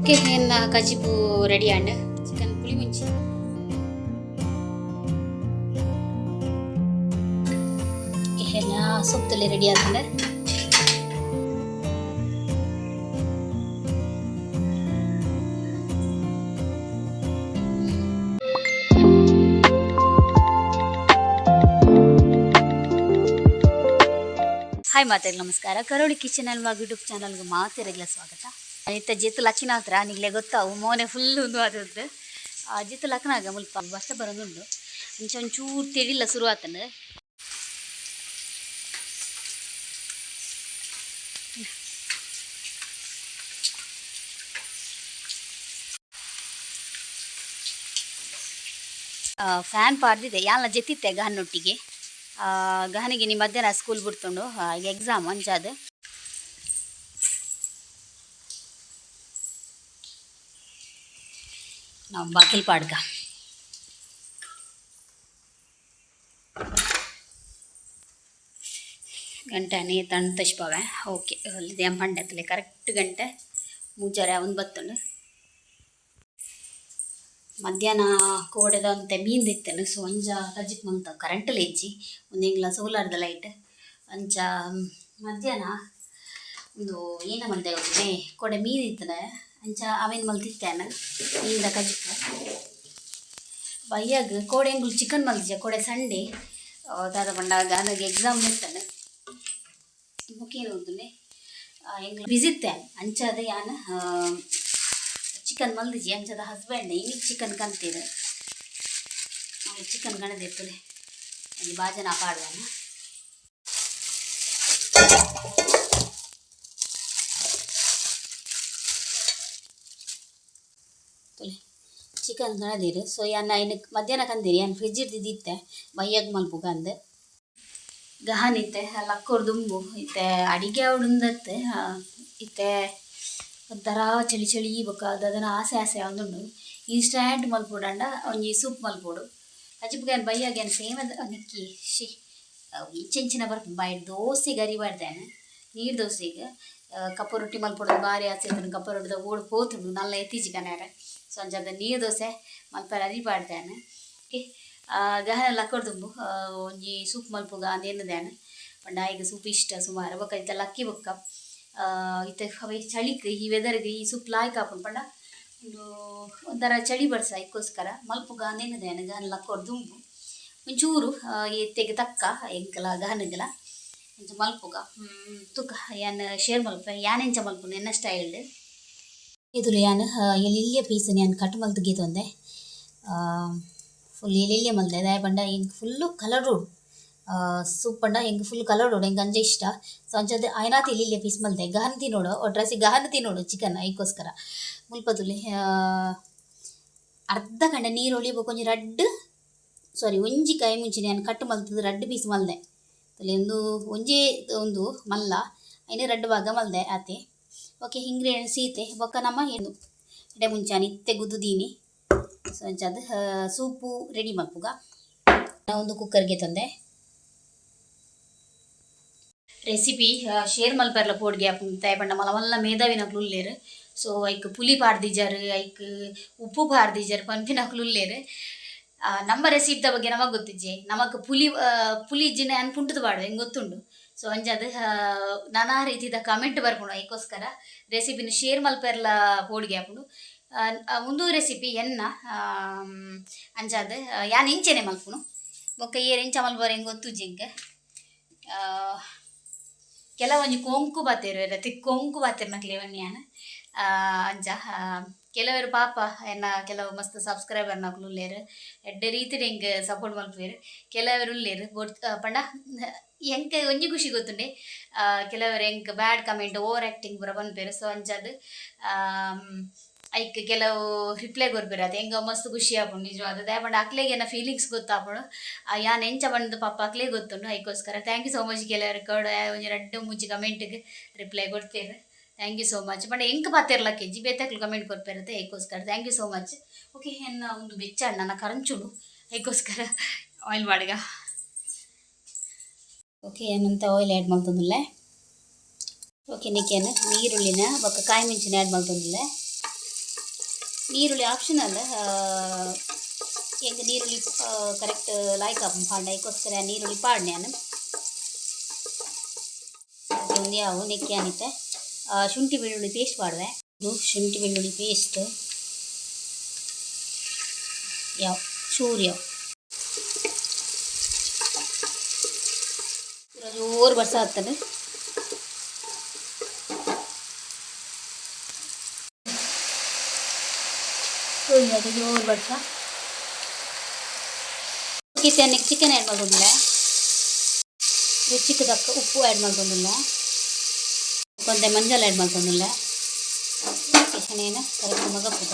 Okay, ಎನ್ನ ಕಜಿಪು ready ಆಂಡ್. Chicken ಪುಳಿ ಮುಂಚಿ. ಎಲ್ಲ ಸೊಪ್ಪುಲೆ ರೆಡಿ ಆತಂಡ್. ಹಾಯ್ ಮಾತೆರ್ಗ್ ನಮಸ್ಕಾರ. ಕರೋಳಿ ಕಿಚನ್ ಅಲ್ವಾ ಯೂಟ್ಯೂಬ್ ಚಾನಲ್ಗೆ ಮಾತೆರೆಗ್ಲ ಸ್ವಾಗತ. ಇತ್ತೆ ಜೆತ್ತು ಲಕ್ಕಿನ ಹತ್ರ ನಿಗ್ಲೆ ಗೊತ್ತಾವು, ಮೋನೆ ಫುಲ್ ಒಂದು ಆದದ್ದು. ಜೆತ್ತು ಲಕ್ಕನಾಗ ಮುಲ್ಪ ಬರ್ಸ ಬರೋದುಂಡು. ಅಂಚ ಒಂಚೂರು ತೆಡಿಲ್ಲ ಶುರು ಆತಂಡ್. ಫ್ಯಾನ್ ಪಾಡ್ದಿದೆ. ಯಾನ್ಲ ಜೆತ್ತಿತ್ತೆ ಗಹನೊಟ್ಟಿಗೆ. ಗಹನಿಗೆ ನಿಮ್ಮ ಮಧ್ಯಾಹ್ನ ಸ್ಕೂಲ್ ಬಿಡ್ತುಂಡು, ಎಕ್ಸಾಮ್ ಅಂಚಾದ್. ನಾವು ಬಾಕಿಲ್ ಪಾಡ್ಕ. ಗಂಟೆ ತಣ್ಣ ತಶ್ಪವೆ. ಓಕೆ, ಅಲ್ಲಿ ಪಂಡೆ ಕರೆಕ್ಟ್ ಗಂಟೆ ಮೂಜರೆ ಒಂದು ಬತ್ತುಂಡು. ಮಧ್ಯಾಹ್ನ ಕೋಡೆದ ಒಂತೆ ಮೀನ್ ಇತ್ತೇನೆ. ಸೊ ಅಂಚ ಕಜಿಪ್ ಮಂತ ಕರೆಂಟ್ ಇಜ್ಜಿ, ಒಂದು ಎಂಗ್ಲ ಸೋಲಾರ್ದ ಲೈಟ್. ಅಂಚ ಮಧ್ಯಾಹ್ನ ಒಂದು ಏನ ಮಲ್ತೆ ಗೊತ್ತುಂಡೆ? ಕೋಡೆ ಮೀನು ಇತ್ತನೆ, ಅಂಚ ಅವೇನು ಮಲ್ತಿತ್ತೇನೆ ಮೀನ್ದ ಕಜಿಪು. ಬಯ್ಯಾಗ ಕೋಡೆ ಎಂಗುಲು ಚಿಕನ್ ಮಲ್ತಿಜ. ಕೋಡೆ ಸಂಡೇ. ದಾದ ಪಂಡ, ಗಾನಗ್ ಎಕ್ಸಾಮ್ ಇತ್ತನೆ. ಬೊಕ ಗೊತ್ತುಂಡೆ, ಎಂಗ್ಲು ಬಿಸಿ ಇತ್ತೆ. ಅಂಚಾದ್ ಯಾನ್ ಚಿಕನ್ ಮಲ್ದಿಜಿ. ಅಂಚದ ಹಸ್ಬೆಂಡ್ ಇನಿಕ್ ಚಿಕನ್ ಕಂತೀರು. ಚಿಕನ್ ಕಣದಿತ್ತಲೆ, ಒಂಜಿ ಬಾಜನ ಪಾಡುವನ. ತುಲೆ, ಚಿಕನ್ ಕಣದೀರು. ಸೊ ಯಾನ್ ಐನ್ ಮಧ್ಯಾಹ್ನ ಕಂದೀರಿ. ಯಾನ್ ಫ್ರಿಜ್ ಇರ್ದಿದ್ದಿತ್ತೆ, ಬಯ್ಯಗ್ ಮಲ್ಪುಗ ಅಂದ್. ಗಹನ್ ಇತ್ತೆ ಲಕ್ಕೋರ್ ದುಂಬು ಇತ್ತೆ ಅಡಿಗೆ ಆವಡುಂದತ್ತೆ. ಇತ್ತೆ ಒಂಥರ ಚಳಿ ಚಳಿ ಬೊಕ್ಕ ದಾದನ ಆಸೆ ಆಸೆ ಆವೊಂದುಂಡು. ಇನ್ಸ್ಟ್ಯಾಂಟ್ ಮಲ್ಪೊಡಾಂಡ ಒಂಜಿ ಸೂಪ್ ಮಲ್ಪೊಡು. ಅಜಿಪುಗ ಯಾನ್ ಬಯ್ಯಾಗ ಯಾನ್ ಸೇಮ್ ನಿಕ್ಕಿ she ಇಂಚೆಂಚಿನ ಬರ್ಪುಂಡು ಬಾಯಿಡ್. ದೋಸೆಗ್ ಅರಿ ಪಾಡ್ದೇನೆ, ನೀರು ದೋಸೆಗ್. ಕಪ್ಪು ರೊಟ್ಟಿ ಮಲ್ಪೊಡು ಬಾರಿ ಆಸೆ ಇತ್ತುಂಡು. ಕಪ್ಪು ರೊಟ್ಟಿದ ಓಡು ಪೋತುಂಡು, ನಲ್ಲ ಎತ್ತಿಜಿ ಕನೆರೆ. ಸೊ ಅಂಚಾದ್ ನೀರು ದೋಸೆ ಮಲ್ಪೆರೆ ಅರಿ ಪಾಡ್ದೇನೆ. ಓಕೆ, ಗಹನ ಲಕ್ಕೊಡ್ದುಂಬು ಒಂಜಿ ಸೂಪ್ ಮಲ್ಪುಗ ಅಂದ್ ಎನ್ನುದೇನೆ. ಪಂಡ ಆಯ್ಗ್ ಸೂಪ್ ಇಷ್ಟ ಸುಮಾರು. ಬೊಕ್ಕ ಇತ್ತೆ ಲಕ್ಕಿ ಬೊಕ್ಕ ಇತ್ತೆ ಅವೆ ಚಳಿಕ್ ಈ ವೆದರ್ಗೆ ಈ ಸೂಪ್ ಲಾಯ್ಕ್ ಆಪುಂಡು. ಪಂಡ ಉಂದು ಒಂಥರ ಚಳಿ ಬರ್ಸ, ಐಕ್ಕೋಸ್ಕರ ಮಲ್ಪುಗ ಅಂದ್ ಎನ್ನುದೇನೆ. ಗಹನ ಲಕ್ಕೊಡ್ದುಂಬು ಒಂಚೂರು ಇತ್ತೆಗ್ ತಕ್ಕ ಎಂಕಲ ಗಹನಗಲ ಅಂಚ ಮಲ್ಪುಗ. ತುಕ ಯಾನ್ ಶೇರ್ ಮಲ್ಪುವೆ ಯಾನ್ ಎಂಚ ಮಲ್ಪುನು, ಎನ್ನ ಸ್ಟೈಲ್ಡ್. ಇದುಲು ಯಾನ್ ಎಲ್ಯ ಪೀಸನ್ ಯಾನ್ ಕಟ್ ಮಲ್ತ್ ಗೀತೊಂದೆ. ಫುಲ್ ಎಲ್ಯ ಮಲ್ದೆ. ದಾಯೆ ಪಂಡ ಎಂಕ್ ಫುಲ್ಲು ಕಲರ್ ಸೂಪ್ ಪಂಡ ಎಂಕ್ ಫುಲ್ ಕಲರ್ ಉಡು, ಎಂಕ್ ಅಂಚ ಇಷ್ಟ. ಸೊ ಅಂಚಾದ್ ಆಯ್ನಾತ್ ಎಲ್ಯ ಪೀಸ್ ಮಲ್ದೆ. ಗಹನ್ ತಿನೋಡು, ಒಟ್ರಾಸಿ ಗಹನ್ ತಿನೋಡು ಚಿಕನ್, ಐಕೋಸ್ಕರ. ಮುಲ್ಪ ತೂಲೆ, ಅರ್ಧ ಕಂಡೆ ನೀರುಳ್ಳಿ ಬೊಕ ಒಂಜಿ ರಡ್ಡ್, ಸಾರಿ, ಒಂಜಿ ಕಾಯಿ ಮುಂಚಿನ ಯಾನ್ ಕಟ್ ಮಲ್ತುದು ರಡ್ಡ್ ಪೀಸ್ ಮಲ್ದೆ. ತೂಲೆ, ಉಂದು ಒಂಜೇ ಒಂದು ಮಲ್ಲ ಐನ್ ರಡ್ಡ್ ಭಾಗ ಮಲ್ದೆ ಆತೆ. ಓಕೆ, ಇಂಗ್ರೀಡಿಯೆಂಟ್ಸ್ ಈತೆ. ಬೊಕ್ಕ ನಮ ಏನು ಎಡೆ ಮುಂಚಾನಿ ಇತ್ತೆ ಗುದ್ದುದೀನಿ. ಸೊ ಅಂಚಾದ್ ಸೂಪು ರೆಡಿ ಮಲ್ಪುಗ. ಒಂದು ಕುಕ್ಕರ್ಗೆ ತಂದೆ. ರೆಸಿಪಿ ಶೇರ್ ಮಲ್ಪೆರ್ಲ ಪೋಡ್ಗೆ ಆಪುಂಡು. ದಾಯೆ ಪಂಡ ಮಲ್ಲ ಮಲ್ಲ ಮೇಧಾವಿನಕ್ಲು ಉಲ್ಲೆರ್. ಸೊ ಐಕ್ ಪುಲಿ ಪಾಡ್ದಿಜಾರ್, ಐಕ್ ಉಪ್ಪು ಪಾಡ್ದಿಜಾರ್ ಪನ್ಪಿನಕ್ಲು ಉಲ್ಲೆರ್. ನಮ್ಮ ರೆಸಿಪಿದ ಬಗ್ಗೆ ನಮಗ್ ಗೊತ್ತಿಜ್ಜೆ. ನಮಕ್ ಪುಲಿ ಪುಲಿ ಇಜ್ಜಿಂಡ ಯಾನ್ ಪುಂಟುದು ಪಾಡುವೆ, ಎಂಕ್ ಗೊತ್ತುಂಡು. ಸೊ ಅಂಚಾದ್ ನಾನಾ ರೀತಿದ ಕಮೆಂಟ್ ಬರ್ಪುಂಡು. ಐಕೋಸ್ಕರ ರೆಸಿಪಿನ ಶೇರ್ ಮಲ್ಪೆರ್ಲ ಪೋಡಿಗೆ ಆಪುಂಡು. ಉಂದು ರೆಸಿಪಿ ಎನ್ನ. ಅಂಚಾದ್ ಯಾನ್ ಇಂಚೆನೆ ಮಲ್ಪುನು. ಬೊಕ್ಕ ಏರ್ ಎಂಚ ಮಲ್ಪುವೆರ್ ಎಂಕ್ ಗೊತ್ತುಜ್ಜಿ ಎಂಕ್. ಕೆಲವೊಂಜಿ ಕೊಂಕು ಪಾತೆರುವೆರ್ ಅತೆ, ಕೊಂಕು ಪಾತೆರ್ನಕ್ಲೆ ಯಾನ್. ಅಂಚ ಕೆಲವೆರ್ ಪಾಪ ಎನ್ನ ಕೆಲವು ಮಸ್ತ್ ಸಬ್ಸ್ಕ್ರೈಬರ್ ನಕುಲು ಉಲ್ಲೆರ್, ಎಡ್ಡೆ ರೀತಿಡ್ ಎಂಕ್ ಸಪೋರ್ಟ್ ಮಲ್ಪುವೆರ್. ಕೆಲವೆರ್ ಉಲ್ಲೆರ್ ಪಂಡ ಎಂಕ್ ಒಂಜಿ ಖುಷಿ ಗೊತ್ತುಂಡೆ, ಕೆಲವೆರ್ ಎಂಕ್ ಬ್ಯಾಡ್ ಕಮೆಂಟ್, ಓವರ್ ಆಕ್ಟಿಂಗ್ ಪೂರ ಪನ್ಪೆರ್. ಸೊ ಅಂಚಾದ್ ಐಕ್ ಕೆಲವು ರಿಪ್ಲೈ ಕೊರ್ಪೆರ್ ಅತೆ. ಎಂಕ್ ಅವು ಮಸ್ತ್ ಖುಷಿ ಆಪುಂಡು ನಿಜವಾದ್. ದಾಯೆ ಪಂಡ ಅಕ್ಲೆಗ್ ಎನ್ನ ಫೀಲಿಂಗ್ಸ್ ಗೊತ್ತಾಪುಂಡು. ಯಾನ್ ಎಂಚ ಪಂದ್ ಪಾಪ ಅಕ್ಲೆಗ್ ಗೊತ್ತುಂಡು. ಐಕೋಸ್ಕರ thank you so much. ಕೆಲವೆರ್ ಕೋಡೆ ಒಂಜಿ ರಡ್ಡ್ ಮೂಜಿ ಕಮೆಂಟ್ಗ್ ರಿಪ್ಲೈ ಕೊರ್ತೆರ್. Thank you so much. ಪಂಡ ಎಂಕ್ ಪಾತೆರ್ಲಕ್ಕೆಜ್ಜಿ, ಬೇತೆಕ್ಲು ಕಮೆಂಟ್ ಕೊರ್ಪೆರ್ ಅತೆ, ಐಕೋಸ್ಕರ thank you so much. Okay, ಎನ್ನ ಒಂದು ಬೆಚ್ಚ ನನ್ನ ಕರಂಚುಡು, ಐಕೋಸ್ಕರ ಆಯಿಲ್ ಪಾಡ್ಗ. ಓಕೆ, ಏನಂತ ಆಯಿಲ್ ಆ್ಯಡ್ ಮಲ್ತೊಂದುಲ್ಲೆ. ಓಕೆ, ನಿಕೇನು ನೀರುಳ್ಳಿನ ಬೊಕ್ಕ ಕಾಯಿ ಮೆಂಚಿನ ಆ್ಯಡ್ ಮಲ್ತೊಂದುಲ್ಲೆ. ನೀರುಳ್ಳಿ ಆಪ್ಷನಲ್. ಎಂಕ್ ನೀರುಳ್ಳಿ ಕರೆಕ್ಟ್ ಲಾಯ್ಕ್ ಆಪುಂಡು ಪಾಂಡ, ಐಕೋಸ್ಕರ ನೀರುಳ್ಳಿ ಪಾಡ್ನೆ ಯಾನ್. ಒಂದು ಯಾವು ನೆಕ್ಕಿ ಆನಿತ್ತೆ ಶುಂಠಿ ಬೆಳ್ಳುಳ್ಳಿ ಪೇಸ್ಟ್ ಪಾಡುವೆ. ಇದು ಶುಂಠಿ ಬೆಳ್ಳುಳ್ಳಿ ಪೇಸ್ಟ್ ಯಾವ ಚೂರು ಯಾವ. ಜೋರು ಬರ್ಸ ಆಗ್ತದೆ. ಅದು ಜೋರು ಬರ್ಸ. ಚಿಕನ್ ಚಿಕನ್ ಆ್ಯಡ್ ಮಲ್ತೊಂದುಲ್ಲೆ. ರುಚಿಗೆ ತಕ್ಕ ಉಪ್ಪು ಆ್ಯಡ್ ಮಲ್ತೊಂದುಲ್ಲೆ. ಒಂತೆ ಮಂಜಲ್ ಆ್ಯಡ್ ಮಲ್ತೊಂದುಲ್ಲೆ. ಕಿಶನೇನ ಕರೆಕ್ಟ್ ಮಗಪುದ.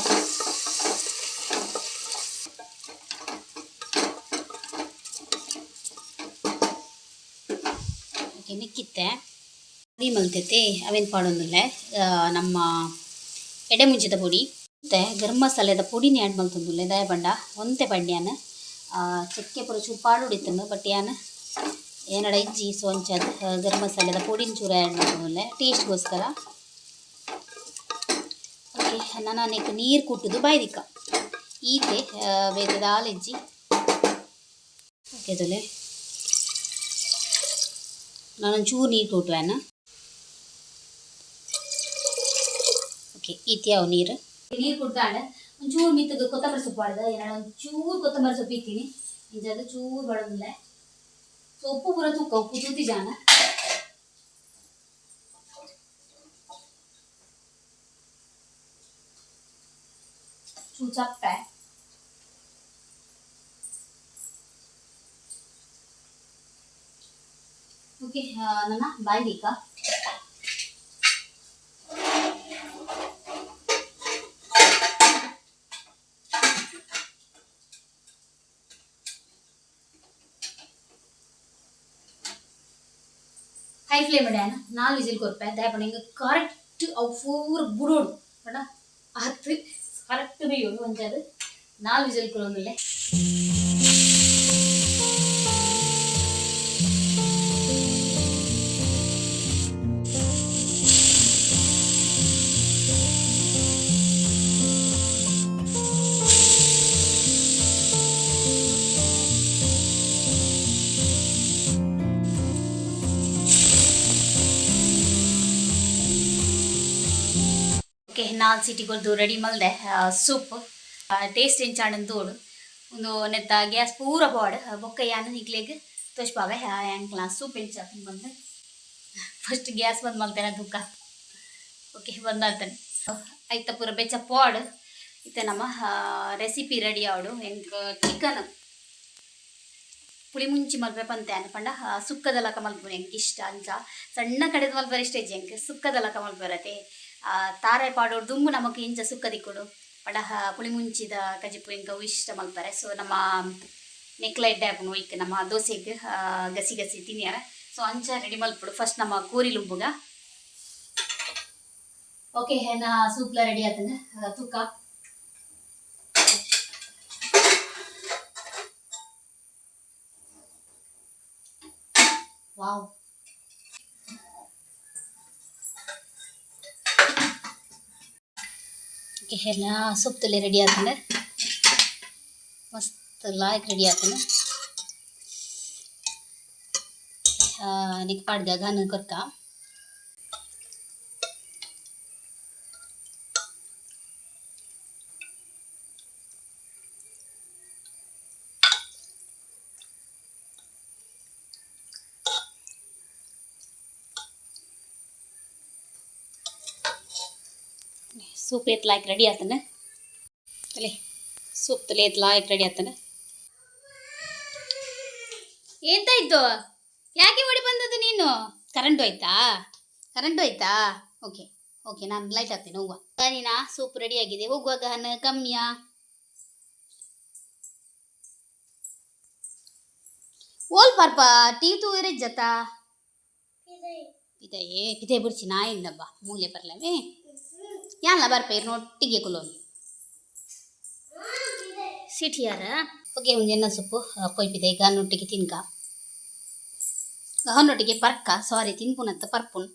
ಓಕೆ, ನಿಕ್ಕಿತ್ತೆ ಪುಡಿ ಮಲ್ತೈತೆ, ಅವೇನು ಪಾಡೊಂದುಲ್ಲೆ. ನಮ್ಮ ಎಡೆ ಮುಂಚಿದ ಪೊಡಿ ಮತ್ತು ಗರಂ ಮಸಾಲೆದ ಪೊಡಿನ ಆ್ಯಡ್ ಮಲ್ತೊಂದುಲ್ಲೆ. ದಾಯ ಪಂಡ ಒಂತೆ ಪಂಡ್ಯಾನ ಚಕ್ಕೆ ಪೂರ ಚೂರು ಪಾಡೊಡಿತ್ತುಂಡು, ಬಟ್ ಯಾನ್ ಏನಡ ಇಜ್ಜಿ. ಸೊ ಅಂಚಾದ್ ಗರಂ ಮಸಾಲೆದ ಪೊಡಿನ ಚೂರು ಆ್ಯಡ್ ಮಲ್ತೊಂದುಲ್ಲೆ ಟೇಸ್ಟ್ಗೋಸ್ಕರ. ಓಕೆ, ನನ ನೀರು ಕುಟ್ಟುದು ಬಾಯ್ದಿಕ್ಕ ಈತೆ ಬೇತೆ ದಾಲ ಇಜ್ಜಿ. ಓಕೆ, ತೊಲೆ ನಾನೊಂಚೂರು ನೀರು ಕೂಟುವೆನ. ಓಕೆ, ಈತೆ ಯಾವು ನೀರು ನೀರು ಕುಡ್ದಾಂಡ ಒಂಚೂರು ಮಿತ್ತಗೆ ಕೊತ್ತಂಬರಿ ಸೊಪ್ಪು ಪಾಡ್ದ. ಏನಾರ ಒಂಚೂರು ಕೊತ್ತಂಬರಿ ಸೊಪ್ಪು ಇತ್ತೀನಿ ಇಂಜಾದ ಚೂರು ಬಡಂದಿಲ್ಲ. ಸೊ ಉಪ್ಪು ಪೂರ ತೂಕ, ಉಪ್ಪು ತೂತಿ ಜಾನ. ಚೂರು ಚಪ್ಪೆ. ಓಕೆ, ನನ್ನ ಬಾಯ್ದೀಕ ಹೈ ಫ್ಲೇಮ್ ಇಡ್ಯಾನ ನಾಲ್ ವಿಸಿಲ್ ಕೊರ್ಪೆ. ದಾಯಪಂಡ ಹಿಂಗೆ ಕರೆಕ್ಟ್ ಅವು ಪೂರ ಬುಡೋಡು ಪಂಡ ಹತ್ತು ಕರೆಕ್ಟ್ ಬೇಯೋಡು. ಒಂಜಾದ ನಾಲ್ ವಿಸಿಲ್ ಕೊರೊಂದುಲ್ಲೆ. ಓಕೆ, ನಾಲ್ ಸಿಟಿ ಕೊರ್ದು ರೆಡಿ ಮಲ್ದೆ ಸೂಪ್. ಟೇಸ್ಟ್ ಎಂಚಾಂಡ್ ತೋಡು. ಒಂದು ನೆತ್ತ ಗ್ಯಾಸ್ ಪೂರ ಪೋವಡ್ ಬೊಕ್ಕ ಯಾನ್ ನಿಕ್ಲೆಗ್ ತೋಜ್ಪಾವೆ ಯಾಂಕ್ಲ ಸೂಪ್ ಎಂಚ ಬಂದು. ಫಸ್ಟ್ ಗ್ಯಾಸ್ ಬಂದ್ ಮಲ್ತೇನೆ ದುಃಖ. ಓಕೆ, ಬಂದಾತನೆ. ಐತ ಪೂರ ಬೆಚ್ಚ ಪಾಡ್ ಇತ್ತೆ ನಮ್ಮ ರೆಸಿಪಿ ರೆಡಿ ಆವಡು. ಎಂಕ್ ಚಿಕನ್ ಪುಳಿ ಮುಂಚಿ ಮಲ್ಪೆ ಪಂತೆ ಪಂಡ ಸುಕ್ಕದ ಲಕ ಮಲ್ಪುನೆ ಎಂಕ್ ಇಷ್ಟ. ಅಂಚ ಸಣ್ಣ ಕಡೆದ ಮಲ್ಪರೆ ಇಷ್ಟ ಇಜ್ಜಿ ಎಂಕ್, ಸುಕ್ಕದ ಲಕ ಮಲ್ಪರತೆ. ತಾರೆ ಪಾಡೋಡು ದುಂಬು ನಮಕ್ ಇಂಚ ಸುಕ್ಕ ದಿಕ್ಕೊಡು ಪಂಡ ಪುಳಿ ಮುಂಚಿದ ಕಜಿಪು ಎಂಕ್ ಅವು ಇಷ್ಟ ಮಲ್ಪರೆ. ಸೊ ನಮ್ಮ ನೆಕ್ಲ ಎಡ್ಡೆ ಆಪುಂಡು ಒಯ್ಕ್ ನಮ್ಮ ದೋಸೆಗ್ ಗಸಿ ಗಸಿ ತಿನಿಯರ. ಸೊ ಅಂಚ ರೆಡಿ ಮಲ್ಪೊಡು. ಫಸ್ಟ್ ನಮ್ಮ ಕೋರಿ ಲುಂಬುಗ. ಓಕೆ, ನಾ ಸೂಪ್ಲ ರೆಡಿ ಆತಂದು ತೂಕ. ವಾವ್. ಓಕೆ, ಎಲ್ಲ ಸೂಪ್ ತುಲೆ ರೆಡಿ ಆತಂದು. ಮಸ್ತ್ ಲಾಯ್ಕ್ ರೆಡಿ ಆತಂದು. ನಿಕ್ ಪಾಡ್ಗ ಗಾನ ಕೊರ್ಕ. ಸೂಪ್ ಏತ್ ಲಾಯ್ಕ್ ರೆಡಿ ಆತನ. ತಲೆ ಸೂಪ್ ತಲೆ ಏತ್ ಲಾಯ್ಕ್ ರೆಡಿ ಆತನ. ಎಂತಾಯ್ತು? ಯಾಕೆ ಓಡಿ ಬಂದದ್ದು ನೀನು? ಕರೆಂಟ್ ಹೋಯ್ತಾ? ಕರೆಂಟ್ ಹೋಯ್ತಾ? ಓಕೆ ಓಕೆ, ನಾನು ಲೈಟ್ ಹಾಕ್ತೇನೆ, ಹೋಗುವ. ನೀನಾ ಸೂಪ್ ರೆಡಿ ಆಗಿದೆ, ಹೋಗುವ ಗಹನ ಕಮ್ಮಿಯಾ. ಓಲ್ ಪಾರ್ಪ ಟೀ ತೂವರೆ ಜತ ಪಿದಯೇ ಪಿದೆ ಬುಡ್ಚಿ ನಾಯಿಂದಬ್ಬ ಮೂಲೆ ಬರ್ಲವೇ ಯಾನ್ಲ ಬರ್ಪ ಇರ್ನೊಟ್ಟಿಗೆ ಕುಲೋನ್ ಸಿಟಿಯಾರ. ಓಕೆ, ಒಂದು ಎಣ್ಣ ಸೊಪ್ಪು ಕೊಯ್ಪಿದೆ. ಗಹನೊಟ್ಟಿಗೆ ತಿನ್ಕ, ಗಹನೊಟ್ಟಿಗೆ ಪರ್ಕ, ಸಾರಿ, ತಿನ್ಪುನತ್ತ ಪರ್ಪುನ್.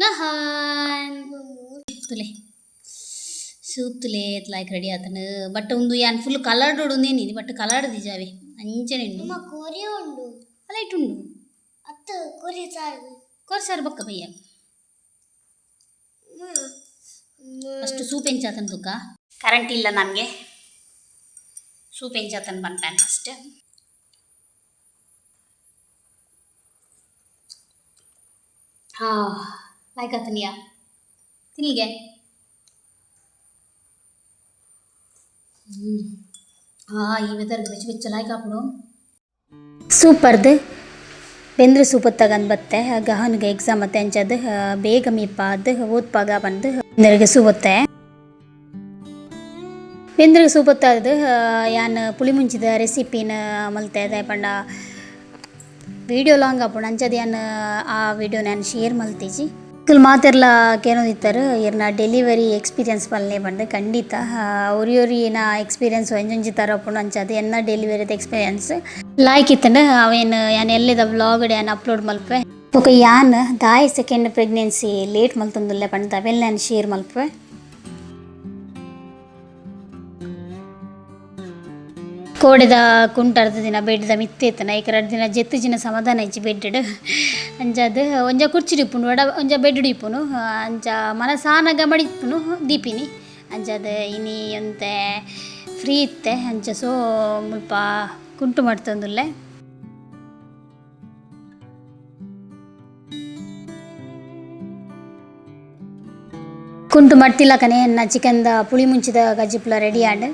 ಗಹಾನ್ ತುಲೆ ಸೂಪ್ ತುಲೆ ಲೈಕ್ ರೆಡಿ ಆತನ. ಬಟ್ ಒಂದು ಯಾನ್ ಫುಲ್ ಕಲರ್ಡ್ ಉಂದೇನಿ, ಬಟ್ ಕಲರ್ಡ್ ದಿಜಾವೆ ಅಂಚನೆ ಉಂಡು. ನಮ್ಮ ಕೋರಿ ಉಂಡು. ಅಲೈಟ್ ಉಂಡು. ಅತ್ತು ಕೋರಿ ಸಾರು. ಕೊರ್ಸಾರು ಬೊಕ್ಕ ಬಯ್ಯ. ಫಸ್ಟ್ ಸೂಪ್ ಎಂಚಾತನ ತುಕ್ಕ. ಕರೆಂಟ್ ಇಲ್ಲ ನಮಗೆ. ಸೂಪ್ ಎಂಚಾತನ ಬಂತಾನೆ ಫಸ್ಟ್. ಹಾಂ, ಲೈಕ್ ಆತನಿಯಾ ತಿನ್ಲಿಗೆ. ಹಾಂ, ಈ ವೆದರ್ಗೆ ಬೆಚ್ಚ ಬೆಚ್ಚ ಲಾಯ್ಕ್ ಆಪುಂಡು. ಸೂಪರ್ದು ಬೆಂದ್ರೆ ಸೂಪ್ ತಗೊಂಡು ಬತ್ತೆ. ಗಹನ್ಗೆ ಎಕ್ಸಾಮ್ ಮತ್ತೆ ಅಂಚದು ಬೇಗ ಮೀಪಾದ್ ಓದ್ಪಾಗ ಬಂದು ಬೆಂದ್ರಿಗೆ ಸೂಪತ್ತೆ. ಬೆಂದ್ರಿಗೆ ಸೂಪತ್ತದು ಯಾನ್ ಪುಳಿ ಮುಂಚಿದ ರೆಸಿಪಿನ ಮಲ್ತೆ ಪಂಡ ವೀಡಿಯೋ ಲಾಂಗ್ ಆಪುಂಡು. ಅಂಚದ ಯಾನ್ ಆ ವೀಡಿಯೋ ನಾನು ಶೇರ್ ಮಲ್ತಿಜಿ. ಇಕುಲು ಮಾತೆರ್ಲ ಕೇನೊಂದಿತ್ತೆರ್ ಇರ್ನ ಡೆಲಿವರಿ ಎಕ್ಸ್ಪೀರಿಯನ್ಸ್ ಪನ್ಲೆ ಪಂದ್. ಖಂಡಿತ ಒರಿಯೊರಿನ ಎಕ್ಸ್ಪೀರಿಯನ್ಸ್ ಒಂಜೊಂಜಿ ತರ ಉಪ್ಪುಂಡು. ಅಂಚಾದ್ ಎನ್ನ ಡೆಲಿವರಿದ ಎಕ್ಸ್ಪೀರಿಯನ್ಸ್ ಲಾಯ್ಕ್ ಇತ್ತ್ಂಡ್. ಅವೇನ್ ಯಾನ್ ಎಲ್ಲೆದ ವ್ಲಾಗ್ ಯಾನ್ ಅಪ್ಲೋಡ್ ಮಲ್ಪುವೆ. ಬೊಕ ಯಾನ್ ದಾಯೆ ಸೆಕೆಂಡ್ ಪ್ರೆಗ್ನೆನ್ಸಿ ಲೇಟ್ ಮಲ್ತೊಂದುಲ್ಲೆ ಪಂದ್ ಅವೆಲ್ಲ ಯಾನ್ ಶೇರ್ ಮಲ್ಪುವೆ. ಕೋಡೆದ ಕುಂಟು ಅರ್ಧ ದಿನ ಬೆಡ್ದ ಮಿತ್ತ್ ಇತ್ತುಂಡ ಐಕ್ ರಡ್ಡ್ ದಿನ ಜೆತ್ತ್ ಜಿನ ಸಮಾಧಾನ ಇಜ್ಜಿ ಬೆಡ್ಡ್. ಅಂಚಾದ್ ಒಂಜ ಕುರ್ಚಿಡ್ ಇಪ್ಪುಂಡು ವಡ ಒಂಜ ಬೆಡ್ಡ್ ಇಪ್ಪುನು. ಅಂಚ ಮನಸಾನಗ ಮಡಿಪುನು ದೀಪಿನಿ. ಅಂಚಾದ್ ಇನಿ ಒಂತೆ ಫ್ರೀ ಇತ್ತೆ. ಅಂಚ ಸೋ ಮುಲ್ಪ ಕುಂಟು ಮಡ್ತೊಂದುಲ್ಲೆ. ಕುಂಟು ಮಡ್ತಿಲಕನೆ ಎನ್ನ ಚಿಕನ್ದ ಪುಳಿ ಮುಂಚಿದ ಗಜ್ಜಿಪುಲ ರೆಡಿ ಆಂಡ್.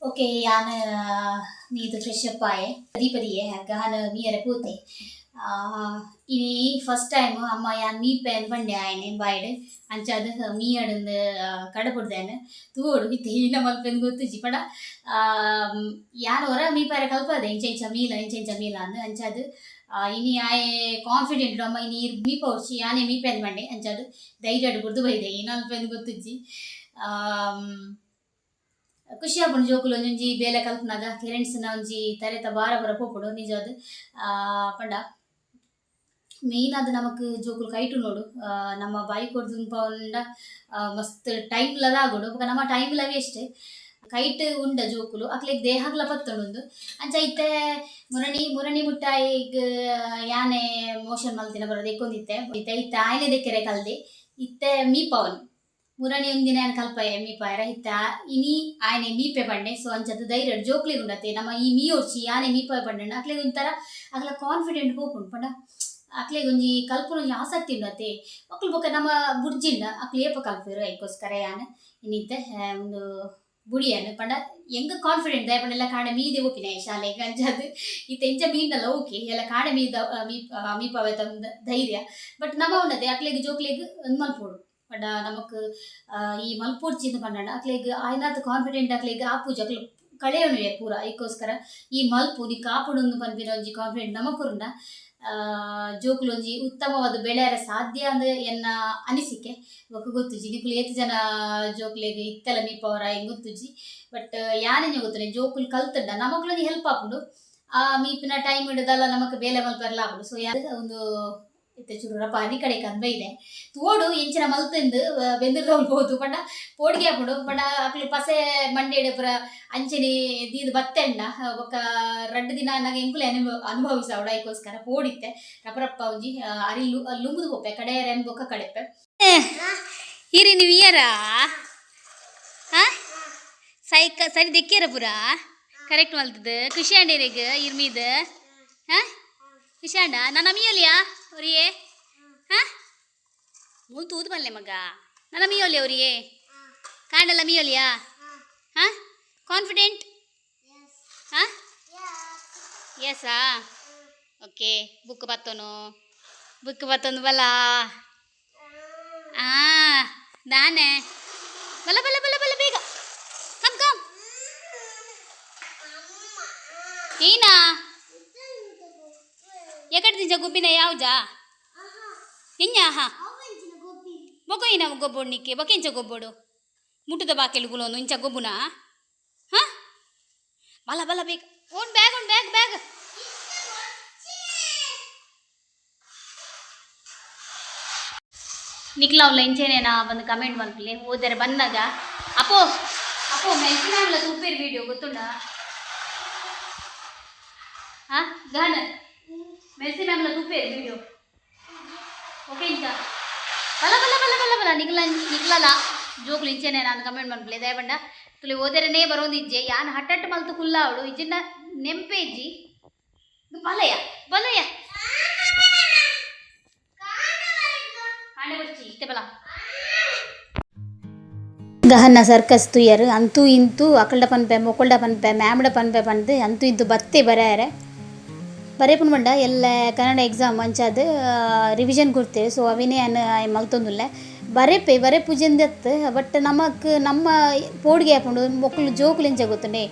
ಓಕೆ, ಯಾನ್ ಮೀದ್ ಫ್ರೆಶ್ ಅಪ್ ಆಯೆ, ದೀಪದಿಯೆ ಗಹನ ಮೀಯರೆ ಪೂತೆ. ಇನಿ ಫಸ್ಟ್ ಟೈಮ್ ಅಮ್ಮ ಯಾನ್ ಮೀಪೆ ಪಂಡೆ ಆಯನೆ ಬಾಯ್ಡ್. ಅಂಚಾದ್ ಮೀಯಡಂದು ಕಡಪುಡ್ದೇನ್ ತೂವೊಡು ಇತ್ತೆ ಈನ ಮಲ್ಪೆಂದ್ ಗೊತ್ತುಜಿ. ಪಂಡ ಯಾನ್ ಒರ ಮೀಪಾರೆ ಕಲ್ಪಾದೆ, ಇಂಚ ಇಂಚ ಮೀಲ, ಇಂಚ ಇಂಚ ಮೀಲ ಅಂದ್. ಅಂಚಾದ್ ಇನಿ ಆಯೆ ಕಾನ್ಫಿಡೆಂಟ್, ಅಮ್ಮ ಇನಿ ಈರ್ ಮೀಪೊಡ್ಚಿ, ಯಾನೇ ಮೀಪೆಂದ್ ಪಂಡೆ. ಅಂಚಾದ್ ಧೈರ್ಯಡ್ ಬುಡ್ದು ಬೈದೆ. ಈನ ಮಲ್ಪೆಂದ್ ಗೊತ್ತುಜ್ಜಿ. ಖುಷಿ ಆಪುಂಡು ಜೋಕುಲು ಒಂಜೊಂಜಿ ಬೇಲೆ ಕಲ್ಪುನಗ. ಪೇರೆಂಟ್ಸ್ನ ಒಂಜಿ ತರೆತ ಬಾರ ಪೂರ ಪೋಪುಂಡು ನಿಜವಾದ್. ಪಂಡ ಮೇಯ್ನ್ ಆದ್ ನಮಕ್ ಜೋಕುಲು ಕೈಟು ನೋಡು. ನಮ್ಮ ಬಾಯಿ ಕೊರ್ದು ಉನ್ಪವುಂಡ ಮಸ್ತ್ ಟೈಮ್ಲ ಆಗೋಡು, ಬೊಕ ನಮ್ಮ ಟೈಮ್ಲ ವೇಸ್ಟ್. ಕೈಟ್ ಉಂಡ ಜೋಕುಲು ಅಕ್ಲೆಗ್ ದೇಹಗ್ಲ ಪತ್ತೊಂಡುಂದು. ಅಂಚ ಇತ್ತೆ ಮುರಣಿ ಮುರಣಿ ಮುಟ್ಟಾಯಿಗ್ ಯಾನೆ ಮೋಷನ್ ಮಲ್ತಿನ ಬರೋದು ಎಕ್ಕೊಂದಿತ್ತೆ. ಇತ್ತೆ ಇತ್ತೆ ಆಯ್ನೆ ದೆಕ್ಕೆರೆ ಕಲ್ದೆ. ಇತ್ತೆ ಮೀಪವನ್ ಮುರಣಿ ಒಂದಿನ ಯಾನ್ ಕಲ್ಪಯೆ ಮೀಪಾಯರ. ಇತ್ತೆ ಇನಿ ಆಯ್ನೆ ಮೀಪೆ ಪಂಡೆ. ಸೊ ಅಂಚದ ಧೈರ್ಯ ಜೋಕ್ಲೆಗ್ ಉಂಡತೆ. ನಮ್ಮ ಈ ಮೀಯೊಡ್ಚಿ ಯಾನೆ ಮೀಪಾಯ ಪಂಡಂಡ ಅಕ್ಲೆಗ್ ಒಂಥರ ಅಕ್ಲ ಕಾನ್ಫಿಡೆಂಟ್ ಪೋಪುಂಡು. ಪಂಡ ಅಕ್ಲೆಗ್ ಒಂಜಿ ಕಲ್ಪುನ ಒಂಜಿ ಆಸಕ್ತಿ ಉಂಡತೆ. ಅಕ್ಲು ಬೊಕ ನಮ್ಮ ಬುಡ್ಜಿಂಡ ಅಕ್ಲು ಏಪ ಕಲ್ಪೆರ್? ಐಕೋಸ್ಕರ ಯಾನ್ ಇನಿತ್ತೆ ಒಂದು ಬುಡಿಯನ್. ಪಂಡ ಎಂಕ್ ಕಾನ್ಫಿಡೆಂಟ್ ದಾಯೆ ಪಂಡ ಎಲ್ಲ ಕಾಂಡೆ ಮೀದೆ ಪೋಪಿನ ಶಾಲೆಗ್. ಅಂಚಾದ್ ಇತ್ತೆ ಎಂಚ ಮೀಂಡಲ ಓಕೆ, ಎಲ್ಲ ಕಾಂಡೆ ಮೀದ ಮೀಪಾವೆತ ಒಂದು ಧೈರ್ಯ. ಬಟ್ ನಮ ಉಂಡತೆ ಅಕ್ಲೆಗ್ ಜೋಕ್ಲೆಗ್ ಉಂದು ಮಲ್ಪೊಡು. ಪಂಡ ನಮಕ್ ಈ ಮಲ್ಪೊಡ್ಚಿ ಪಂಡಂಡ ಅಕ್ಲೆಗ್ ಆಯ್ನಾತ್ ಕಾನ್ಫಿಡೆಂಟ್ ಅಕ್ಲೆಗ್ ಆಪುಜಿ, ಅಕ್ಲು ಕಳೆಯೊನುವೆ ಪೂರ. ಐಕೋಸ್ಕರ ಈ ಮಲ್ಪು ನೀ ಕಾಪುಡುಂದು ಪನ್ಪಿನ ಒಂಜಿ ಕಾನ್ಫಿಡೆಂಟ್ ನಮಕುರುಂಡ ಜೋಕುಲು ಒಂಜಿ ಉತ್ತಮವಾದ ಬೆಳೆಯರ ಸಾಧ್ಯ ಅಂದ್ ಎನ್ನ ಅನಿಸಿಕೆ. ಬೊಕ ಗೊತ್ತುಜಿ ನಿಕುಲು ಏತ್ ಜನ ಜೋಕ್ಲೆಗ್ ಇತ್ತೆಲ ಮೀಪವರ ಎಂಕ್ ಗೊತ್ತುಜಿ. ಬಟ್ ಯಾನೆಂಚ ಗೊತ್ತುಂಡೆ, ಜೋಕುಲು ಕಲ್ತುಂಡ ನಮಕ್ಲೊಂಜಿ ಹೆಲ್ಪ್ ಆಪುಂಡು. ಆ ಮೀಪಿನ ಟೈಮ್ ದಾಲ ನಮಕ್ ಬೇಲೆ ಮಲ್ಪೆರ್ಲ ಆಪುಂಡು. ಸೊ ಯಾನ್ ಉಂದು ಇತ್ತೆ ಚೂರು ರಪ್ಪ ಅರಿ ಕಡೆ ಕಂದ್ ಬೈದೆ. ತೋಡು ಎಂಚಿನ ಮಲ್ತಿಂದು ಬೆಂದಿರ್ದವ್ಲು ಪೋದು. ಪಂಡ ಪೋಡಿಗೆ ಆಪುಂಡು. ಪಂಡ ಅಕ್ಲು ಪಸೆ ಮಂಡೆಡ್ ಪೂರ ಅಂಚನೆ ದೀದ್ ಬತ್ತೆಂಡ ಬೊಕ್ಕ ರಡ್ಡ್ ದಿನ ಆನಗ ಎಂಕುಲೆ ಅನುಭವಿಸಾವೊಡು. ಐಕೋಸ್ಕರ ಪೋಡಿತ್ತೆ. ರಪ್ಪ ರಪ್ಪ ಒಂಜಿ ಅರಿ ಲುಂಬುದು ಪೋಪೆ ಕಡೆಯರೆನ್ ಬೊಕ್ಕ ಕಡೆಪೆ. ಇರಿ ನೀವು ಇಯರಾ ಸೈಕ ಸರಿ ದೆಕ್ಕಿಯರ ಪೂರ ಕರೆಕ್ಟ್ ಮಲ್ತದ. ಖುಷಿ ಆಂಡ್ ಇರೆಗ್ ಇರ್ಮೀದ್? ಹಾಂ, ಖುಷಿ ಆಂಡ? ನನ್ನ ಮೀಯೊಲಿಯಾ ಒರಿಯೇ? ಹಾಂ, ಮೂಲು ತೂದು ಬಲ್ಲೆ ಮಗ. ನನ್ನ ಮೀಯೊಲಿ ಅವರಿಯೇ ಕಾಂಡಲ್ಲ ಮೀಯೊಲಿಯಾ? ಹಾಂ, ಕಾನ್ಫಿಡೆಂಟ್? ಹಾಂ, ಎಸ್ಸಾ? ಓಕೆ, ಬುಕ್ ಬತ್ತೋನು, ಬುಕ್ ಬತ್ತೊಂದು ಬಲ. ಆ ದಾನೆ ಬಲ ಬಲ ಬಲ ಬಲ, ಬೇಗ ಕಮ್ ಕಮ್. ಏನಾ ಎಕಡೆ ಗುಬ್ಬಿನ ಯಾವುಜಾ ಇನ್ಯಾ? ಹಾ, ಬೊಕ ಏನ ಗೊಬ್ಬೊಡು ನಿಕ್ಕೆ? ಬೊಕ ಇಂಚ ಗೊಬ್ಬೊಡು ಮುಟ್ಟುದ ಬಾಕೆಲು ಗುಲೋನು ಇಂಚ ಗೊಬ್ಬುನಾ? ಹಾಂ, ಬಲ ಬಲ ಬೇಗ. Own bag, own bag, bag. ನಿಕ್ಲಾವ್ಲ ಇಂಚೇನೇನಾ ಬಂದು ಕಮೆಂಟ್ ಮಲ್ಪಲೆ. ಓದರೆ ಬಂದಾಗ ಅಪ್ಪೋ ಅಪ್ಪೋ ಮೆಲ್ಸಿನಾಗ್ಲ ತೂಪೇರು ವಿಡಿಯೋ ಗೊತ್ತುಂಡ? ಹಾ ಗಾನ ಮೆಲ್ಸಿ ಮ್ಯಾಮ್ಲ ತೂಪೇರು ವಿಡಿಯೋ. ಓಕೆ, ಇಂಚ ಬಲ ಬಲ ಬಲ ಬಲ ಬಲ. ನಿಕ್ಲ ನಿಕ್ಲಲ ಜೋಕುಲು ಇಂಚೇನೆ ನಾನು ಕಮೆಂಟ್ ಮಲ್ಪಲೆ. ದಯಬಂಡ ತುಲಿ ಓದರನೇ ಬರೋದಿಜ್ಜೆ. ಯಾನ್ ಹಟ್ಟಟ್ಟು ಮಲ್ತು ಕುಲ್ಲಾವಡು ಇಜ್ಜಿನ ನೆಂಪೇಜಿ. ಬಲಯ ಬಲಯ ಗಹನ ಸರ್ಕಸ್ ತುಯರ್ ಅಂತೂ ಇಂತೂ ಅಕಲ್ಡ ಪನ್ಪೆ ಮೊಕಲ್ಡ ಪನ್ಪೆ ಮ್ಯಾಮ್ಡ ಪನ್ಪೆ ಪಂದು ಅಂತೂ ಇಂತೂ ಬತ್ತೆ ಬರೆಯಾರೆ. ಬರೆಪುನ ಪಂಡ ಎಲ್ಲ ಕನ್ನಡ ಎಕ್ಸಾಮ್ ಅಂಚಾದ್ ರಿವಿಷನ್ ಕೊಡ್ತೇವೆ. ಸೊ ಅವಿನೇ ಮಲ್ತೊಂದುಲ್ಲೆ. ಬರೆಪೆ ಬರೆಪುಜೆಂದೆತ್, ಬಟ್ ನಮಕ್ ನಮ್ಮ ಪೋಡಿಗೆ ಆಪುಂಡು. ಮೊಕ್ಕಲು ಜೋಕುಲು ಎಂಚ ಗೊತ್ತುಂಡೆ,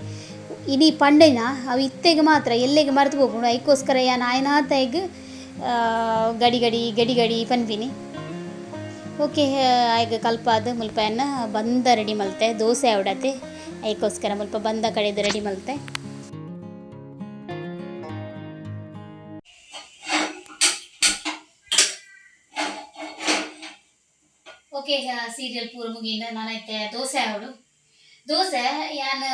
ಇನಿ ಪಂಡಿನ ಅವು ಇತ್ತೆಗ್ ಮಾತ್ರ ಎಲ್ಲೆಗ್ ಮರೆತು ಪೋಪುಂಡು. ಐಕೋಸ್ಕರ ಯಾನ್ ಆಯನಾತೈಗ್ ಗಡಿ ಗಡಿ ಗಡಿ ಗಡಿ ಪನ್ಪಿನಿ. ಓಕೆ, ಆಯ್ಗ ಕಲ್ಪಾದ್ ಮುಲ್ಪಯನ್ನ ಬಂದ ರೆಡಿ ಮಲ್ತೆ. ದೋಸೆ ಅವಡತೆ, ಐಕೋಸ್ಕರ ಮುಲ್ಪ ಬಂದ ಕಡೆದು ರೆಡಿ ಮಲ್ತೆ. ಓಕೆ, ಸೀರಿಯಲ್ ಪೂರ ಮುಗಿಂದ ನಾನೈತೆ ದೋಸೆ ಅವಡು. ದೋಸೆ ಯಾನ್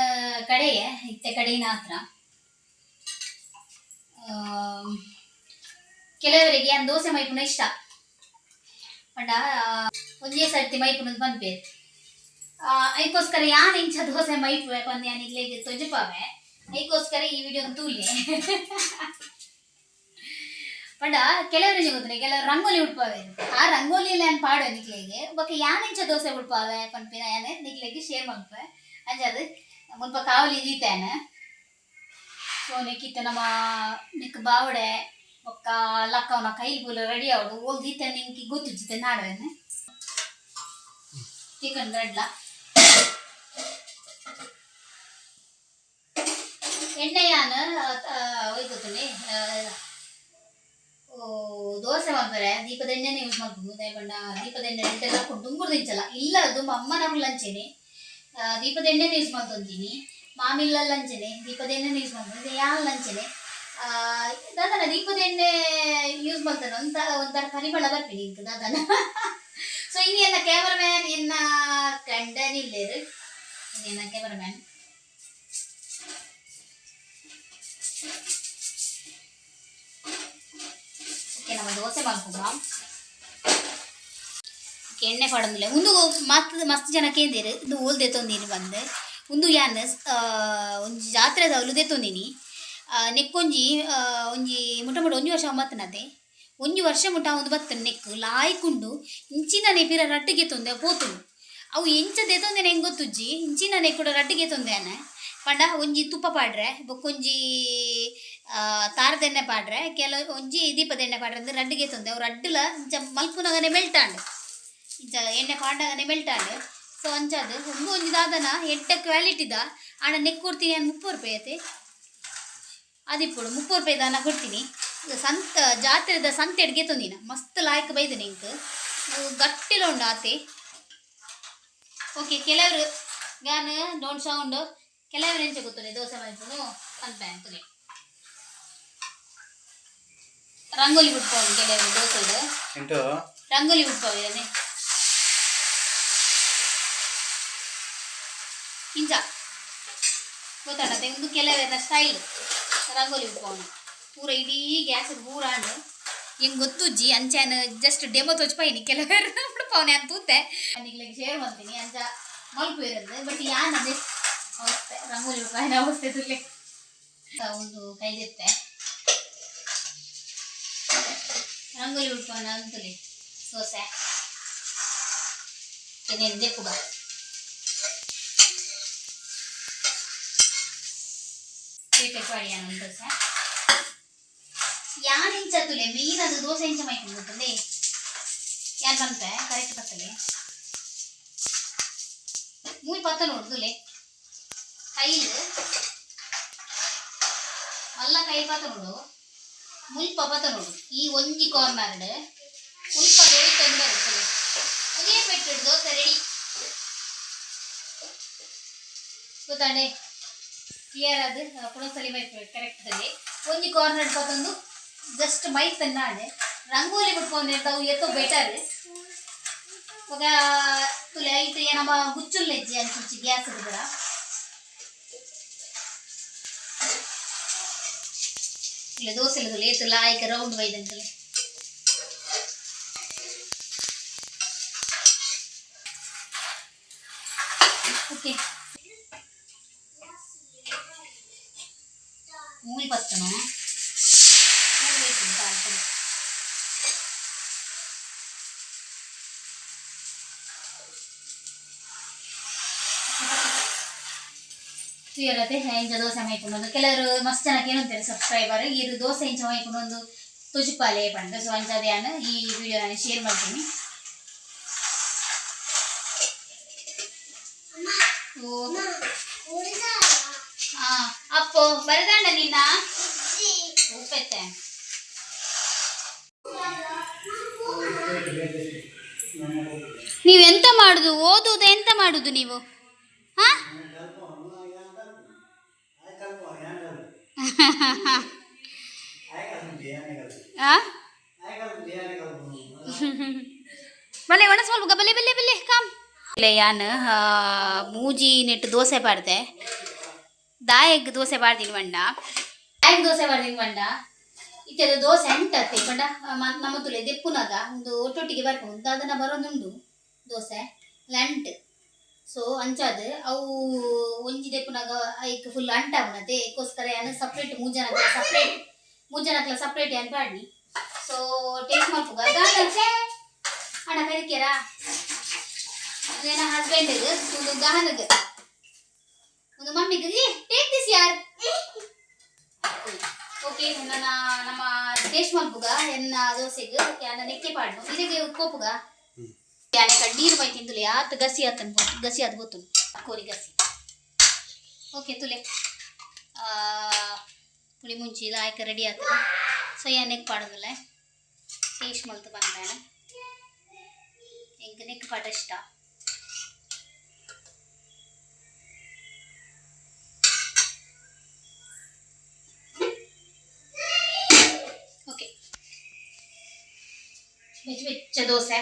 ಕಡೆಯೆ ಇತ್ತೆ ಕಡೆಯಿನ ಹತ್ರ. ಕೆಲವರಿಗೆ ಯಾನ್ ದೋಸೆ ಮೈಪುನ ಇಷ್ಟ ಪಂಡ ಒಂಜೇ ಸರ್ತಿ ಮೈಪುನದು ಪನ್ಪೇರು. ಐಕೋಸ್ಕರ ಯಾನ್ ಇಂಚ ದೋಸೆ ಮೈಪುವೆ ಪಂದ್ ಯಾನ್ ಇಗ್ಲೆಗ್ ತೊಜಪಾವೆ. ಐಕೋಸ್ಕರ ಈ ವಿಡಿಯೋ ತೂಲೆ. ಪಂಡ ಕೆಲವರಿಗೆ ಗೊತ್ತುಂಡೆ, ಕೆಲವರು ರಂಗೋಲಿ ಉಡ್ಪಾವೆ. ಆ ರಂಗೋಲಿ ಎಲ್ಲ ಯಾನ್ ಪಾಡುವೆ ನಿಕ್ಲೆಗ್. ಬೊಕ ಯಾನ್ ಇಂಚ ದೋಸೆ ಉಡ್ಪಾವೆ ಪನ್ಪಿನ ಯಾನ್ ನಿಕ್ಲೆಗ್ ಶೇರ್ ಮಲ್ಪುವೆ. ಅಂಚಾದ್ ಮುಲ್ಪ ಕಾವಲಿ ದೀತೇನೆ. ಸೊ ನೆಕ್ಕಿತ್ತ ನಮ್ಮ ನಿಕ್ ಬಾವಡೆ ಬೊಕ್ಕ ಲಕ್ಕವನ ಕೈಲ್ ಪೂಲ ರೆಡಿ ಆವಡು. ಓಲ್ ದೀತೇನೆ ಇಂಕಿ ಗೊತ್ತುಜ್ಜಿತೆ ನಾಡುವೆನೆ. ಚಿಕನ್ ರೆಡ್ಲ ಎಣ್ಣೆ ಯಾನ್ ಒಯ್ಕೊತುಂಡೆ. ದೋಸೆ ಮಲ್ಪರೆ ದೀಪದ ಎಣ್ಣೆನೇ ಯೂಸ್ ಮಲ್ಪುನು. ದಾಯೆ ಪಂಡ ದೀಪದ ಎಣ್ಣೆ ಎಡ್ಡೆ ದುಂಬುರ್ದು ಇಂಚಲ ಇಲ್ಲ. ದುಂಬು ಅಮ್ಮನಕುಲು ಅಂಚೆನೆ ದೀಪದ ಎಣ್ಣೆನೇ ಯೂಸ್ ಮಲ್ತೊಂದಿನಿ. ಮಾಮಿಲ್ಲಲ್ಲ ಅಂಚೆನೆ ದೀಪದ ಎಣ್ಣೆನೇ ಯೂಸ್ ಮಲ್ತೊಂದು. ಯಾನ್ಲ ಅಂಚೆನೆ. ದಾದನ ದೀಪದ ಎಣ್ಣೆ ಯೂಸ್ ಮಲ್ತಾನೆ ಒಂತ ಒಂಥರ ಪರಿಮಳ ಬರ್ಪಿನಿ ಇಂಕ್ ದಾದನ. ಸೊ ಇನಿ ಎನ್ನ ಕ್ಯಾಮರಾಮ್ಯಾನ್ ಎನ್ನ ಕಂಡನಿಲ್ಲೇರು. ಇನಿ ಎನ್ನ ಕ್ಯಾಮರಾಮ್ಯಾನ್. ಓಕೆ, ನಮ್ಮ ದೋಸೆ ಮಲ್ಪುಗ. ಓಕೆ, ಎಣ್ಣೆ ಪಾಡೊಂದಿಲ್ಲ. ಉಂದು ಮಸ್ತ್ ಮಸ್ತ್ ಜನ ಕೇಂದಿರು, ಇಂದು ಓಲ್ ದೆತ್ತೊಂದಿನಿ ಬಂದು. ಉಂದು ಯಾನ್ ಒಂಜಿ ಜಾತ್ರೆದ ಅವ್ಲು ದೆತ್ತೊಂದಿನಿ. ನೆಕ್ಕೊಂಜಿ ಒಂಜಿ ಮುಟ ಮುಟ ಒಂಜಿ ವರ್ಷ ಬತ್ತನತೆ. ಒಂಜಿ ವರ್ಷ ಮುಟ ಒಂದು ಬತ್ತನ. ನೆಕ್ ಲಾಯ್ಕುಂಡು. ಇಂಚಿನನೆ ಪಿರ ರಡ್ಡುಗೆ ತೊಂದೆ ಪೋತುಂಡು. ಅವು ಎಂಚ ದೆತ್ತೊಂದೆನೆ ಎಂಕ್ ಗೊತ್ತುಜ್ಜಿ. ಇಂಚಿನನೆ ಕೂಡ ರಡ್ಡುಗೆ ತೊಂದೆ ಪಂಡ ಒಂಜಿ ತುಪ್ಪ ಪಾಡ್ರೆ, ಬೊಕ್ಕೊಂಜಿ ತಾರದೆಣ್ಣೆ ಪಾಡ್ರೆ, ಕೆಲವು ಒಂಜಿ ದೀಪದ ಎಣ್ಣೆ ಪಾಡ್ರೆ ಅಂದ್ರೆ ರಡ್ಡುಗೆ ತೊಂದೆ. ಅವು ರಡ್ಡುಲ ಇಂಚ ಮಲ್ಪುನಗನೆ ಮೆಲ್ಟ್ ಆಂಡ್, ಇಂಚ ಎಣ್ಣೆ ಪಾಡ್ನಗನೆ ಮೆಲ್ಟ್ ಆಂಡ್. ಸೊ ಅಂಚಾದ್ ಉಂದು ಒಂಜಿ ದಾದನ ಎಡ್ಡೆ ಕ್ವಾಲಿಟಿದ. ಆಂಡ ನೆಕ್ ಕೊಡ್ತೀನಿ ಯಾನ್ 30 ರೂಪಾಯಿ ಐತೆ ಅದಿಪ್ಪೊಡು. 30 ರೂಪಾಯಿ ದಾನ ಕೊಡ್ತೀನಿ. ಸಂತ ಜಾತ್ರೆದ ಸಂತೆ ತೊಂದಿನ. ಮಸ್ತ್ ಲಾಯ್ಕ್ ಬೈದನೆ ಇಂಕ್ ಗಟ್ಟಿಲ ಉಂಡು ಆತೆ. ಓಕೆ, ಕೆಲವರು ಗಾನ್ don't sound. ಕೆಲವರು ಎಂಚ ಗೊತ್ತುಂಡೆ ದೋಸೆ ಮಲ್ಪುನು ಪನ್ಪೆ ಅಂತಲೇ. ರಂಗೋಲಿ ಬಿಟ್ಪೋದು ಕೆಲವರು ದೋಸೆಡ್. ಎಂಟು ರಂಗೋಲಿ ಬಿಟ್ಪೋದು ಇಂಚ ಗೊತ್ತಾಡತ್ತೆ. ಒಂದು ಕೆಲವೆಲ್ಲ ಸ್ಟೈಲ್ ರಂಗೋಲಿ ಬಿಟ್ಪೋನು. ಪೂರ ಇಡೀ ಗ್ಯಾಸ್ ಪೂರ ಆಂಡ್. ಎಂಗ್ ಗೊತ್ತುಜ್ಜಿ, ಅಂಚಾನ ಜಸ್ಟ್ ಡೆಮೋ ತೋಚ್ಪಾಯಿನಿ. ಕೆಲವರು ಬಿಡ್ಪವನೆ ಅಂತ ತೂತೆ ನಿಗ್ಲಿಗೆ ಶೇರ್ ಮಾಡ್ತೀನಿ. ಅಂಚ ಮಲ್ಪು ಇರೋದು. ಬಟ್ ಯಾನ್ ಅದೇ ಅವಸ್ಥೆ ರಂಗೋಲಿ ಬಿಡ್ಪಾಯಿನ ಅವಸ್ಥೆ ತುಲೆ ಒಂದು ಕೈದಿತ್ತೆ ರಂಗೋಲಿ ಬಿಡ್ಪಾವನ ಅಂತಲೇ ಸೋಸೆ ಇನ್ನೇನು ದೆಪ್ಪುಗ. ಪ್ಲೇಟ್ ಪಾಡಿ ಯಾನ್ ದೋಸೆ. ಯಾನ್ ಇಂಚ ತುಲೆ ಮೇನ್ ಅದು ದೋಸೆ ಇಂಚ ಮೈಪುಂಡು ಗೊತ್ತುಂಡೆ. ಯಾನ್ ಪನ್ಪೆ ಕರೆಕ್ಟ್ ಬತ್ತಲೆ. ಮೂಯಿ ಪತ್ತ ನೋಡು ತುಲೆ. ಕೈಲ್ ಮಲ್ಲ ಕೈ ಪತ್ತ ನೋಡು, ಮುಲ್ಪ ಪತ್ತ ನೋಡು. ಈ ಒಂಜಿ ಕಾರ್ನರ್ ಮುಲ್ಪ ದೋಯ್ತೊಂದು ಬರುತ್ತಲೆ. ಒಂದೇ ಪೆಟ್ಟು ದೋಸೆ ರೆಡಿ ಗೊತ್ತಾಂಡೆ. ಕ್ಲಿಯರ್ ಅದು ಪುಣಸಲಿ ಮೈಪ್ ಕರೆಕ್ಟ್ ಅಲ್ಲಿ. ಒಂಜಿ ಕಾರ್ನರ್ ಪತ್ತೊಂದು ಜಸ್ಟ್ ಮೈತನ್ನಾಡೆ ರಂಗೋಲಿ ಬಿಟ್ಕೊಂಡು ಅವು ಎತ್ತೋ ಬೆಟರ್. ಇವಾಗ ತುಲೆ ಐತೆ ನಮ್ಮ ಹುಚ್ಚುಲ್ಲೆಜ್ಜಿ ಅಂಚುಂಚಿ ಗ್ಯಾಸ್ ಕೂಡ. ಇಲ್ಲ ದೋಸೆ ಇಲ್ಲ ಏತು ಲಾಯ್ಕ ರೌಂಡ್ ಬೈದಂತಲೆ. ಓಕೆ, ಮೂಲಿ ಪತ್ತನು ಮೂಲಿ ಬೇಕು ಅಂತ. ತೂಯರತೆ ಇಂಚ ದೋಸೆ ಮೈಪುಂಡು. ಕೆಲವರು ಮಸ್ತ್ ಜನಕ್ಕೆ ಏನಂತಾರೆ ಸಬ್ಸ್ಕ್ರೈಬರ್ ಇರು ದೋಸೆ ಇಂಚ ಮೈಪುಂಡು ಒಂದು ತುಜುಪಾಲೆ ಪಂಡ. ಸೊ ಅಂಚಾದ ಯಾನ್ ಈ ವಿಡಿಯೋ ನಾನು ಶೇರ್ ಮಾಡ್ತೀನಿ. ಓ. ಕೋರಿ ಸಾರ. ಆ, ಅಪ್ಪೋ ಬರದಾಂಡ ನಿನ್ನ. ಇಜ್ಜಿ. ಉಪ್ಪೆತ್ತೆ. ನೀವೆಂತ ಮಾಡುದು? ಓದುವುದು ಎಂತ ಮಾಡುದು ನೀವು? ಹಾ ಆ? ಬಲೆ ಒಣ ಸ್ವಲ್ಪ ಬಲೆ ಬಲೆ ಬಲೆ ಕಾಮ್ ಯಾನ್ ಮೂಜಿ ನೆಟ್ಟು ದೋಸೆ ಪಾಡ್ದೆ. ದಾಯಗ್ ದೋಸೆ ಪಾಡ್ದಿನಿ ಬಂಡ, ದಾಯಗ್ ದೋಸೆ ಪಾಡ್ದಿನಿ ಬಂಡ. ಇತ್ತೆದ ದೋಸೆ ಅಂಟತ್ತೆ ಪಂಡ ನಮ್ಮ ತುಲೆ ದೆಪ್ಪುನಾಗ ಒಂದು ಒಟ್ಟೊಟ್ಟಿಗೆ ಬರ್ಪುಂಡು. ಅದನ್ನ ಬರೋದುಂಡು ದೋಸೆ ಅಂಟ್. ಸೊ ಅಂಚಾದ್ ಅವು ಒಂಜಿ ದೆಪ್ಪುನಾಗ ಐಕ್ ಫುಲ್ ಅಂಟಾಪುನತೆ. ಐಕ್ಕೋಸ್ಕರ ಯಾನ್ ಸಪ್ರೇಟ್ ಮೂಜನಕ್ಲ ಸಪ್ರೇಟ್, ಮೂಜನಕ್ಲ ಸಪ್ರೇಟ್ ಯಾನ್ ಪಾಡ್ನಿ. ಸೊ ಟೇಸ್ಟ್ ಮಲ್ಪುಗ. ಅಣ್ಣ ಕರಿಕೇರಾ ನನ್ನ ಹಸ್ಬೆಂಡ್ ಒಂದು ಗಹನಗ್ ಒಂದು ಮಮ್ಮಿಗೆ. ಟೇಕ್ this ಯಾರ್. ಓಕೆ, ನನ್ನ ನಮ್ಮ ಟೇಸ್ಟ್ ಮಲ್ಪುಗ. ಎನ್ನ ದೋಸೆಗ್ ಯಾನ ನೆಕ್ಕೆ ಪಾಡ್ನು ಇದಕ್ಕೆ ಕೋಪುಗ. ಯಾನೆ ಕಣ್ಣೀರು ಮೈ ತಿಂದುಲೆ ಆತ್ ಗಸಿ ಆತನ್ ಗಸಿ ಅದು ಗೊತ್ತು ಕೋರಿ ಗಸಿ. ಓಕೆ ತುಲೆ, ಪುಳಿ ಮುಂಚಿ ಆಯ್ಕೆ ರೆಡಿ ಆಗ್ತದೆ. ಸೊ ಯಾನೆಕ್ ಪಾಡೋದಿಲ್ಲ, ಟೇಸ್ಟ್ ಮಲ್ತು ಬಂದಾನ. ಎಂಕ್ ನೆಕ್ ಪಾಟ ಇಷ್ಟ. ಓಕೆ, ಬೆಚ್ಚ ಬೆಚ್ಚ ದೋಸೆ.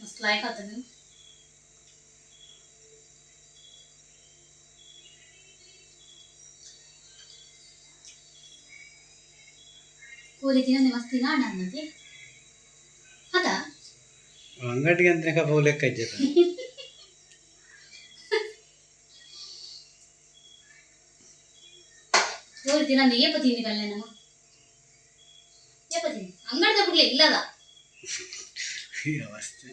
ಮಸ್ತ್ ಲಾಯ್ಕ್ ಆಗ್ತದೆ. ಕೋರಿ ತಿನ್ನಂದೆ ಮಸ್ತ್ ತಿನ್ನ ಅನ್ನತಿ ಅದ. ಅಂಗಡಿಗೆ ಅಂದ್ರೆ ಕಬ್ಬು ಲೆಕ್ಕ ಇಜ್ಜದ. ಕೋರಿ ತಿನ್ನಂದೆ ಏಪ ತಿಂದಿ ಬಲ್ಲೆ ನಮ್ಮ ಏಪ ತಿಂದಿ ಅಂಗಡಿದ ಬಿಡ್ಲೆ ಇಲ್ಲದ. ಈ ಅವಸ್ಥೆ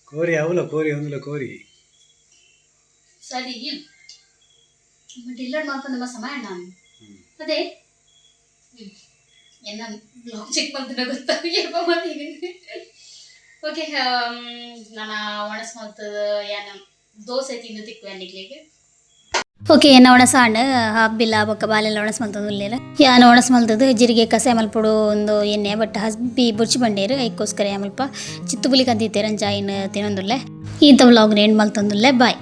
ಕೋರಿ ಅವಲ ಕೋರಿ ಒಂದುಲ ಕೋರಿ. ಸರಿ, ಬಟ್ ಇಲ್ಲಡ್ ಮಾಡ್ಕೊಂಡು ನಮ್ಮ ಸಮಯ ನಾನು ಅದೇ ಎನ್ನ ಬ್ಲಾಗ್ ಚೆಕ್ ಮಾಡ್ತೀನಿ ಗೊತ್ತಾಗಿ ಮಾಡ್ತೀನಿ. ಓಕೆ, ನಾನು ಒಣಸ್ ಮಲ್ತದ ಯಾನ ದೋಸೆ ತಿಂದು ತಿಕ್ಕು ನಿಕ್ಲಿಗೆ. ಓಕೆ, ಎನ್ನ ಒಣಸಾಂಡ್ ಹಬ್ಬಿಲ್ಲ ಬೊಕ್ಕ ಬಾಲೆಲ್ಲ ಒಣಸ್ ಮಲ್ತದ ಉಲ್ಲೇರ. ಯಾನ ಒಣಸ್ ಮಲ್ತದ ಜೀರಿಗೆ ಕಸೆ ಮಲ್ಪಡು ಒಂದು ಎಣ್ಣೆ. ಬಟ್ ಹಸ್ಬಿ ಬುರ್ಚಿ ಬಂಡೇರು ಐಕ್ಕೋಸ್ಕರ ಮಲ್ಪ ಚಿತ್ತುಬುಲಿ ಕಂದಿತ್ತೇರ ಅಂಚ ಇನ್ನು ತಿನ್ನೊಂದುಲ್ಲೆ. ಇಂಥ ವ್ಲಾಗ್ ಎಂಡ್ ಮಲ್ತೊಂದುಲ್ಲೆ. ಬಾಯ್.